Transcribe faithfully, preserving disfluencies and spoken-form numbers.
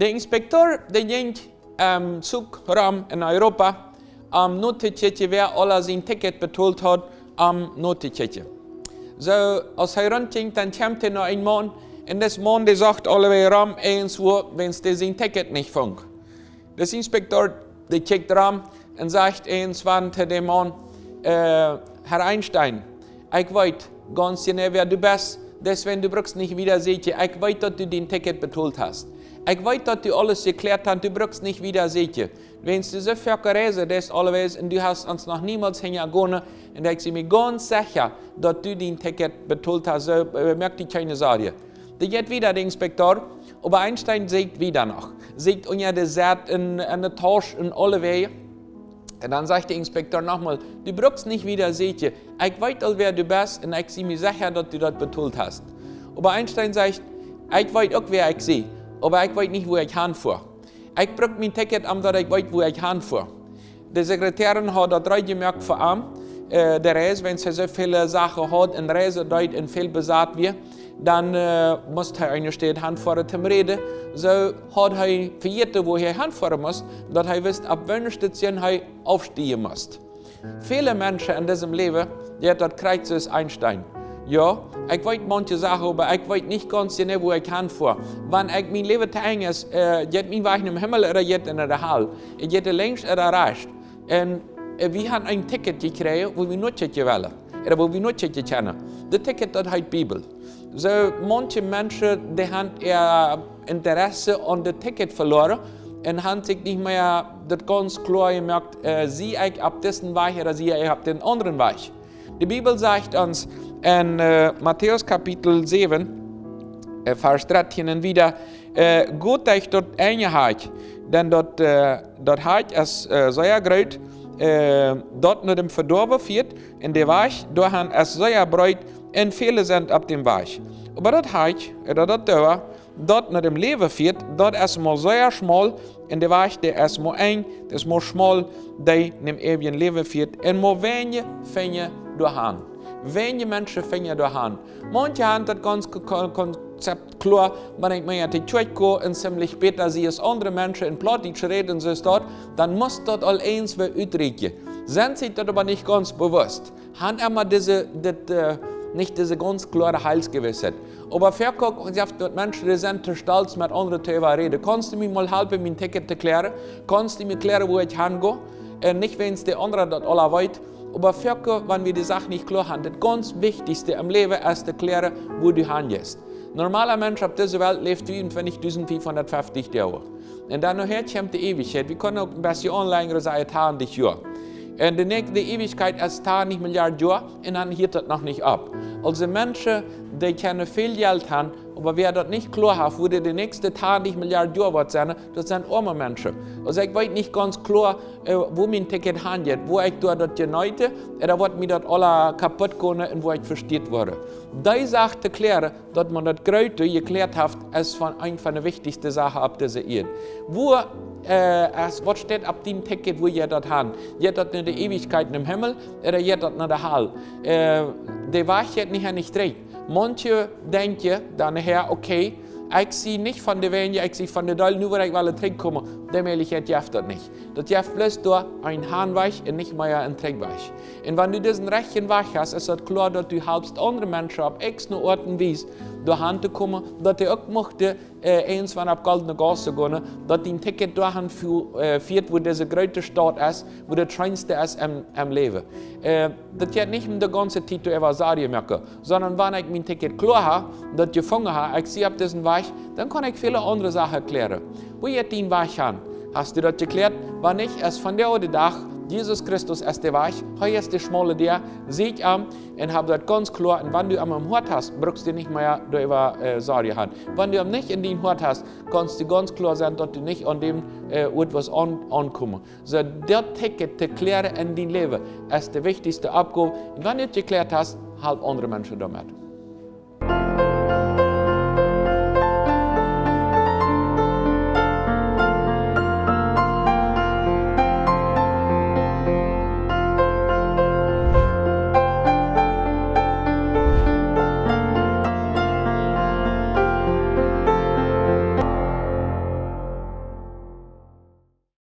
De Inspektor, dee jinkj em Zuch rom en Europa, om notochecken, wäa aula sien Ticket betolt haud, om notochecken. Soo, aus hee romjinkj, dan kjemt hee no een Maun, un dis Maun, dee socht aulewäajen rom, irjentwua, wäajens dee sien Ticket nich funk. Dis Inspektor, dee kjikjt rom un sajcht irjentwan to dän Maun: "Äh, Herr Einstein, ekj weet gaunz jeneiw, wäa du best, deswäajen du brukst nich wieda säkjen. Ekj weet, daut du dien Ticket betolt hast. Ekj weet, daut du aules jekjläat hast, du brukst nich wieda säkjen. Wäajens du soo väl reisen deist aulewäajen un du hast ons noch niemols hinjagonen, un ekj sie mie gaunz secha, daut du dien Ticket betolt hast, soo, äh, moak die kjeene Sorjen." Dee jeit wieda, de Inspektor, oba Einstein säkjt wieda noch. Säkjt unja de Sett, en, en de Tausch, en aulewäajen. Un dan sajcht de Inspektor nochmol: "Du brukst nich wieda säkjen. Ekj weet aul, wäa du best, un ekj sie mie secha, daut du daut betolt hast." Oba Einstein sajcht: "Ekj weet uk, wäa ekj sie, oba ekj weet nich, wua ekj han foa. Ekj bruk mien Ticket, om daut ekj weet, wua ekj han foa." De Sekretärin haud daut reed jemoakt fa am, äh, de Reis, wäajens hee soo väle Sachen haud un reisen deed un väl besat wia, dan, äh, must hee eene Städ han foaren toom räden. Soo haud hee vejäten, wua hee han foaren must, daut hee wist, opp woone Station hee aufstiajen must. Väle Menschen en disem Läwen, dee daut kjrieen soo aus Einstein. Jo, ekj weet maunche Sachen, oba ekj weet nich gaunz jeneiw, wua ekj han foa. Wan ekj, mien Läwen to Enj es, äh, jeit mien Wajch nom Himmel ooda jeit hee no de Hal? Jeit hee lenkjs ooda rajchts? Un, äh, wie han een Ticket jekjräajen, wua wie notochecken wellen, ooda wua wie notochecken kjennen. Daut Ticket, daut heet Bibel. Soo, maunche Menschen, dee han äa Interesse aun daut Ticket veloaren un han sikj nich mea daut gaunz kloa jemoakt, äh, sie ekj opp disen Wajch ooda sie ekj opp dän aundren Wajch. De Bibel sajcht ons en, äh, Matäus Kapitel säwen, äh, Varsch dartieen un wieda: "Äh, got junt daut Enj haakt, dan daut, äh, daut Hakj es, äh, sea groot, äh, daut no däm Vedoawen fieet, un de Wajch doahan es sea breet, un väle sent opp däm Wajch. Oba daut Hakj, ooda daut Doa, daut no däm Läwen fieet, daut es mau sea schmaul, un de Wajch, dee es mau enj, dee es mau schmaul, dee nom eewjen Läwen fieet, un mau weinje finjen doahan." Weinje Menschen finjen doahan. Maunche han daut gaunz Ko-, Ko-, Konzept kloa, wan ekj mau no de Kjoakj go un ziemlich bäta sie aus aundre Menschen un Plautdietsch räden, soo es daut, dan must daut aul eent wäa utrieekjen. Sent sikj daut oba nich gaunz bewusst. Han emma dise, dit, äh, nich dise gaunz kloare Heilsgewissheit. Oba foaken uk, un jeft daut Menschen, dee sent too stolt, met aundre to äwaräden. "Kaust du mie mol halpen, mien Ticket to kjläaren? Kaust du mie kjläaren, wua ekj han go?" Un nich, wäajens de aundra daut aula weet, oba foaken, wan wie de Sach nich kloa han, daut gaunz Wichtichste em Läwen es to kjläaren, wua du han jeist. Normaler Mensch opp dise Welt läft tweeuntwintichtausend fiefhundatfeftich Doag. Un dan nohäa kjemt de Eewichkjeit. Wie kjennen uk een bät aunlenjen, saj ekj, twintich Joa. Un de näakjste Eewichkjeit es twintich Milliarden Joa, un dan hieet daut noch nich opp. Aulsoo Menschen, dee kjennen väl Jelt han, oba wäa daut nich kloa haft, wua de näakjste twintich Milliarden Joa woat sennen, daut sent oame Menschen. Aulsoo ekj weet nich gaunz kloa, äh, wua mien Ticket han jeit, wua ekj doa daut jeneeten, ooda woat mie daut aula kaput gonen un wua ekj vesteet woaren. Dee Sach to kjläaren, daut maun daut Groote jekjläat haft, es von, eent von de wichtichste Sachen opp dise Ieed. Wua, äh, es, waut steit opp dien Ticket, wua jeit daut han? Jeit daut no de Eewichkjeit em Himmel, ooda jeit daut no de Hal? Äh, de Wajch jeit nich aun nich trigj. Maunche denkjen dan nohäa: "Okay, ekj sie nich von de Weinje, ekj sie von de Deelen, nu woa ekj wellen trigjkomen." De Mäajlichkjeit jeft daut nich. Daut jeft bloos doa een Hanwajch un nich mea een Trigjwajch. Un wan du disen rajchten Wajch hast, es daut kloa, daut du halpst aundre Menschen opp eene Oat un Wies doahan to komen, daut dee uk muchten, äh, eent von opp goldne Gaussen gonen, daut dien Ticket doahan fu-, äh, fieet, wua dise groote Staut es, wua daut scheenste es em, em Läwen. Äh, daut jeit nich om de gaunze Tiet to äwasorjen moaken, sonda wan ekj mien Ticket kloa ha, daut jefungen ha, ekj sie opp disen Wajch, dan kaun ekj väle aundre Sachen kjläaren. Wua jeit dien Wajch han? Hast du daut jekjläat? Wan nich, es vondoag de Dach, Jesus Christus es de Wajch, hee es de schmaule Däa, sieekj am un hab daut gaunz kloa. Un wan du am em Hoat hast, brukst du nich mea doaräwa, äh, Sorjen han. Wan du am nich en dien Hoat hast, kaust du gaunz kloa sennen, daut du nich aun däm, äh, Oat woascht aun-, aunkomen. Soo, daut Ticket to kjläaren en dien Läwen es de wichtichste Oppgow. Un wan du daut jekjläat hast, halp aundre Menschen doamet.